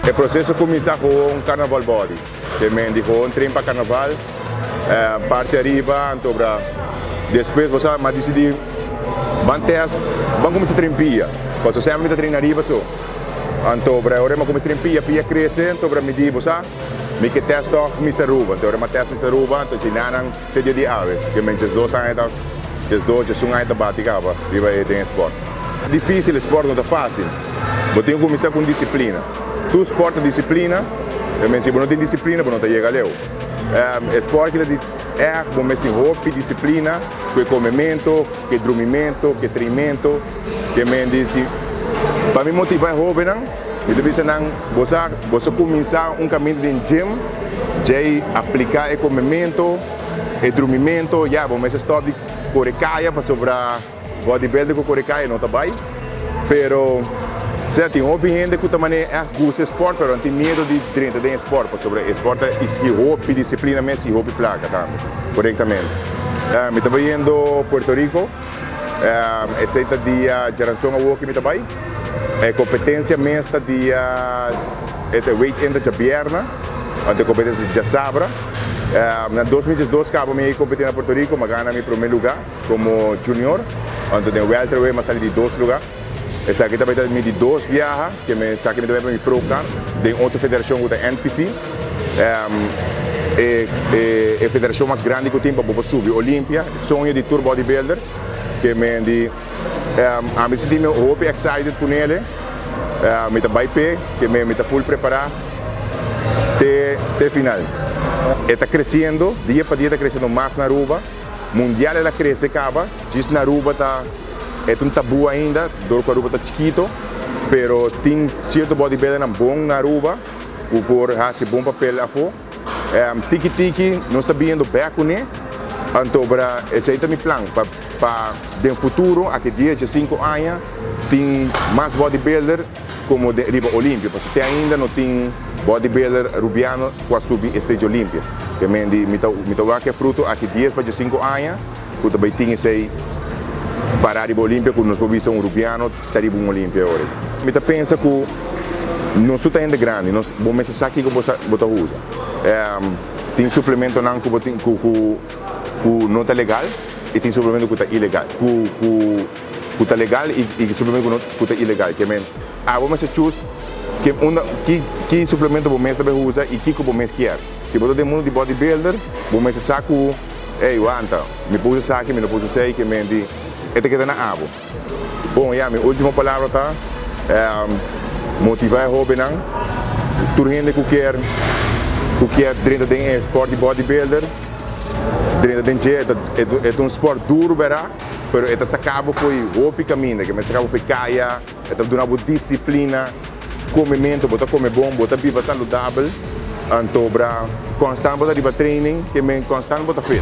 E proceso cuminsa gewoon Carnaval Body, te men di gewoon train pa Carnaval, parti ariba, anto bra despues bo sa m'a dicidi ban test, ban cuminsa train pia, pasobra semper mi ta train ariba so, anto bra ora mi a cuminsa train pia, pia crece, anto bra mi di bo sa mi ke test toch Miss Aruba, anto ora mi a test Miss Aruba, anto djinanan te dia di awe, ke men 12 aña ta, 12, 11 aña ta bati caba riba e den e sport. Dificil, e sport no ta facil. Bo tin ku kuminsá ku un disiplina. Tur sport ta disiplina, pero si bo no tin disiplina bo no ta yega leu. E sport aki ta ègt bo mes tin hopi disiplina ku e komementu, ku e drumimentu, ku e treinmentu. Ke men di si pa mi motivá e hóbennan mi ta bisa nan bo sa boso kuminsá un kaminda den gym djei apliká e komementu, e drumimentu, ya bo mester stòp di kore kaya pasobra. Bodybuilder ku kore kaya no ta bai, pero sea tin hopi hende ku ta manera ègt gusta e sport pero nan tin miedu di drenta den e sport pasobra e sport ta eksigi hopi disiplina mes i hopi plaka tambe. Korektamente. Mi ta bayendo Puerto Rico, esei ta dia djaranson awor ku mi ta bai. E kompetensia mes ta dia e ta weekend ta djabièrnè, anto e kompetensia ta djasabra. Na 2012 kaba mi kompetí na Puerto Rico, mi a gana mi promé lugá. Como junior, anto den welterweight mi a sali di dos lugar. Esaki ta bay ta mi di dos biaha ke mi esaki mi ta bay pa mi pro card den otro federacion cu ta NPC. E e federacion mas grandi cu tin pa bo por subi Olympia, e soño di tur bodybuilder. Ke mi di ami sinti mi hopi excited cu nele. Mi ta bay p'e, ke mi ta full prepara te te final. E ta creciendo, dia pa dia ta creciendo mas na Aruba. Mundial el a crece caba, djis na Aruba ta e ta un tabu ainda dor cu Aruba ta chikito, pero tin cierto bodybuildernan bon na Aruba cu por haci bon papel afo. Tiki tiki nos ta biniendo bek cune, anto bra esey ta mi plan pa pa den futuro aki dies diescinco aña tin mas bodybuilder como den riba Olimpia, pasobra te ainda no tin bodybuilder Rubiano cu a subi e stage Olimpia. Ke men di mi ta mi ta wak e fruto aki dies pa diescinco aña cu ta bay tin esey para riba Olimpia cu nos por bisa un Rubiano ta riba un Olimpia ora. Mi ta pensa cu nos tur ta hende grandi, nos bo mester sa kico bo sa bo ta usa. Tin suplementonan cu bo tin cu cu cu no ta legal y tin suplemento cu ta ilegal cu cu. Ku ta legal i i suplemento ku no ku ta ilegal. Ke men abo mester chus ke unda ki ki suplemento bo mes ta bay usa i kiko bo mes kier. Si bo ta den mundu di bodybuilder bo mester sa ku ey wanta mi por usa esaki mi no por usa esey ke men di e ta keda na abo. Bon ya mi ultimo palabra ta motiva e hobennan tur hende ku kier ku kier drenta den e sport di bodybuilder drenta den dje e ta un sport duru bera. Pero e ta saca bo fo'i hopi caminda, ke mester saca bo fo'i caya, e ta duna bo disciplina, comemento, bo ta come bon, bo ta biba saludabel, anto bra constant bo ta riba training, ke men constant bo ta fit.